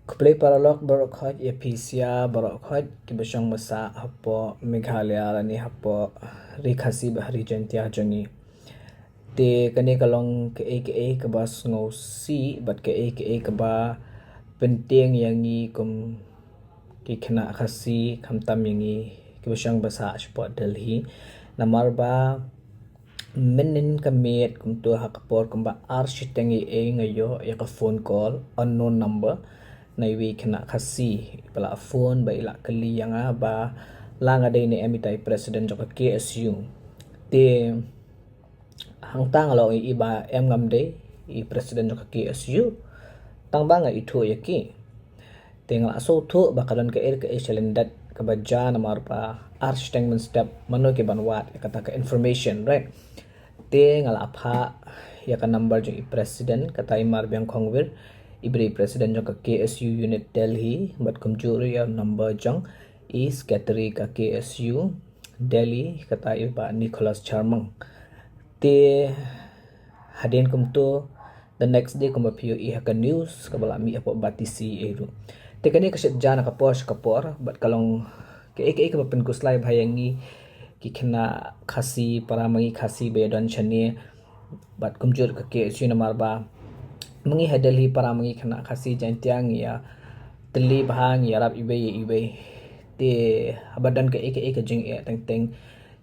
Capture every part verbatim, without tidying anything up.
Khublei paralok baroh khoit, ïa phi sha baroh khoit kiba shong ba sah hapoh Meghalaya lane hapoh Ri Khasi bad Ri Jaintia jong ngi. Te kane ka long kaei kaei kaba sngewsih bad kaei kaei kaba pyntieng ïa ngi kum ki khynnah Khasi, khamtam ïa ngi kiba shong ba sah shapoh Delhi. Namar ba mynnin ka miet kumto ha ka por kumba ar shiteng ïa ei nga ïoh ïa ka phone call, unknown number, na iwei i khynnah Khasi ba la phone ba i la kylli ïa nga ba la nga dei ne em ita i president jong ka K S U. Te hangta nga la ong ïa i ba em, ngam dei i president jong ka K S U, tang ba nga ithuh ïa ki. Te nga la sngewthuh ba ka don kaei kaei shalyndet kaba jia namar ba ar shiteng mynstep mano ki ban wad ïa kata ka information, right? Te nga la phah ïa ka number jong i president, kata i Marbiang Khongwir, i ba dei president jong ka K S U unit Delhi, bad kumjuh ruh ïa number jong i secretary ka K S U Delhi, kata i Bah Nicholas Charmang. Te hadien kumto, the next day kumba phi ïohi ha ka news kaba la mih hapoh Batesi ei ruh. Te kane ka shet jia na ka por sha ka por, bad ka long kaei kaei kaba pynkhuslai bha ïa ngi ki khynnah Khasi, para ma ngi Khasi ba ïa don shane, bad kumjuh ka K S U namar ba ma ngi ha Delhi para ma ngi khynnah Khasi Jaintia ngi ïa tylli bha, ngi ïarap iwei ïa iwei. Te haba don kaei kaei ka jingeh teng teng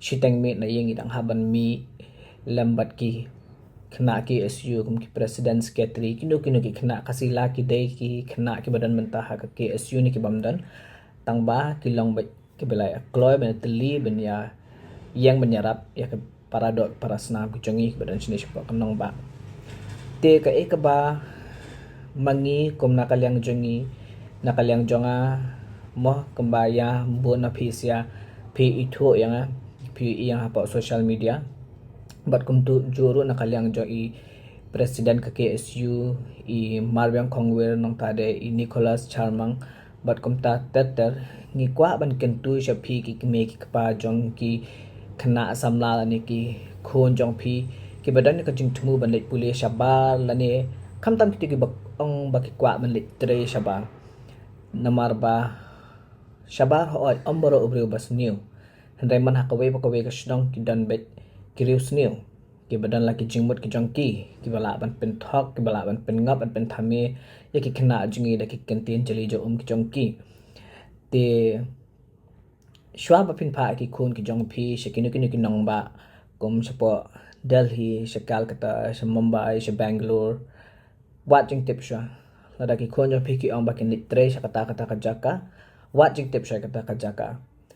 shiteng miet na ïing, ngi dang hap ban mih lem bad ki khynnah K S U kum ki president, secretary, kino kino ki khynnah Khasi, la ki dei ki khynnah kiba don mynta ha ka K S U ne ki bym don, tang ba ki long bad kiba la ïa kloi ban tylli ban ïa ïeng ban ïarap ïa ka para doh para snam ki jong ngi kiba don shane shapoh ka nongbah. Te kaei kaba ma ngi kum na ka liang jong ngi, na ka liang jong nga mo, kumba ïa bun na phi sha phi ithuh ïa nga, phi ïa nga hapoh social media. Bad kumjuh ruh na ka liang jong i president ka K S U, i Marbiang Khongwir, nangta de i Nicholas Charmang, bad kumta ter ter, ngi kwah ban kyntu sha phi ki kmie ki kpa jong ki khynnah samla lane ki khun jong phi kiba don ka jingthmu ban leit pule shabar lane khamtam kito kiba ong ba ki kwah ban leit trei shabar. Namar ba shabar hooid ym baroh u briew ba sniew. Hynrei man ha kawei pa kawei ka shnong ki don beit ki riewsniew kiba don la ki jingmut ki jong ki, kiba lah ban pynthok, kiba lah ban pynngop, ban pynthame ïa ki khynnah jong ngi da ki kyntien jali ja um ki jong ki. Te shuwa ba phin phah ki khun ki jong phi sha kino kino ki nongbah kum shapoh Delhi, sha Calcutta, sha Mumbai, sha Bangalore, wad jingtip shuwa. Lada ki khun jong phi ki ong ba kin leit trei sha kata kata ka jaka, wad jingtip shuwa kata ka jaka.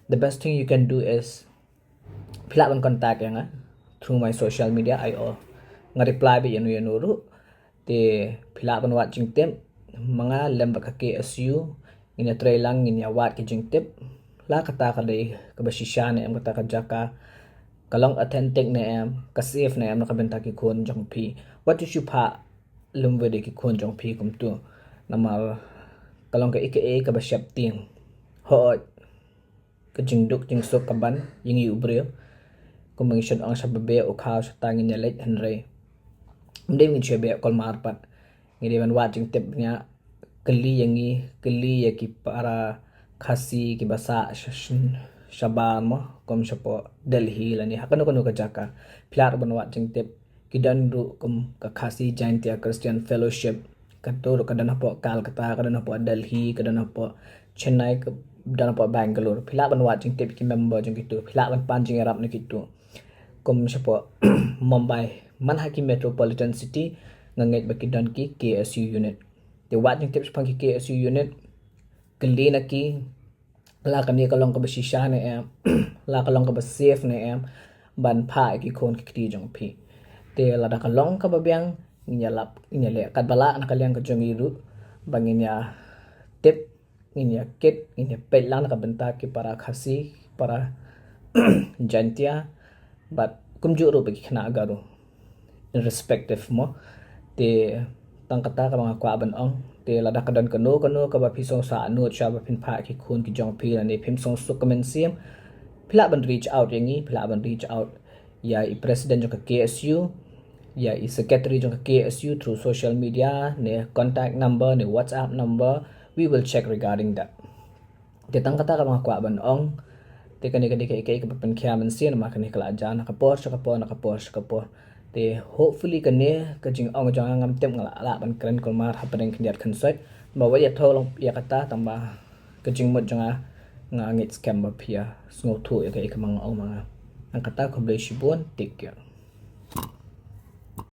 The best thing you can do is phi lah ban contact ïa nga through my social media, ïoh nga reply beit ïano ïano ruh. Te phi lah ban wad jingtip ma nga lem bad ka K S U, ngin ïa trei lang, ngin ïa wad ki jingtip. La kata ka dei kaba shisha ne em kata ka jaka, ka long authentic ne em, ka safe ne em na ka bynta ki khun jong phi. Wat ju shu phah lem bad ki khun jong phi kumto. Namar ka long kaei kaei kaba sheptieng. Hooid, ka jingduk jingsuk ka ban ïa ngi u briew. Kumba ngi shait ong, shaba beh u khaw shata ngin ïa leit, hynrei ym dei ngin shu beh kolmar pat. Ngi dei ban wad jingtip, ngi ïa kylli ïa ngi, kylli ïa ki para Khasi kiba sah sha, sha, shabar mo, kum shapoh Delhi lane ha kano kano ka jaka. Phi lah ban wad jingtip. Ki don ruh kum ka Khasi Jaintia Christian Fellowship, kato ruh ka don hapoh Calcutta, ka don hapoh Delhi, ka don hapoh Chennai, ka don hapoh Bangalore. Phi lah ban wad jingtip ki member jong kito, phi lah ban pan jingïarap na kito. Kum shapoh Mumbai, man ha ki metropolitan city, nga ngeit ba ki don ki K S U unit. Te wad jingtip shaphang ki K S U unit, kylli na ki, la kane ka long kaba shisha ne em, la ka long kaba safe ne em ban phah ïa ki khun ki kti jong phi. Te lada ka long kaba biang, ngin ïa lap, ngin ïa leh katba lah na ka liang ka jong ngi ruh ba ngin ïa tip, ngin ïa kit, ngin ïa peit lang na ka bynta ki para Khasi, para Jaintia, bad kumjuh ruh bad ki khynnah Garo, irrespective mo. Te tang kata kaba nga kwah ban ong. Te lada ka don kano kano kaba phi sngewsih nud shuwa ba phin phah ki khun ki jong phi lane phim sngewsuk ka mynsiem, phi lah ban reach out ïa ngi, phi lah ban reach out ïa i president jong ka K S U, ïa i secretary jong ka K S U through social media, ne contact number, ne WhatsApp number, we will check regarding that. Te tang kata kaba nga kwah ban ong. Te kane ka dei kaei kaei kaba pynkhia mynsiem namar kane ka la jia na ka por sha ka por, na ka por sha ka por. Te hopefully kane ka jingong jong nga, ngam tip nga la lah ban kren kulmar hapdeng khyndiat khynsoit. Ba wat ïathuh lang ïa kata tang ba ka jingmut jong nga, nga ngeit skhem ba phi ïa sngewthuh ïa kaei kaba nga ong ma nga. Tang kata, khublei shibun, take care.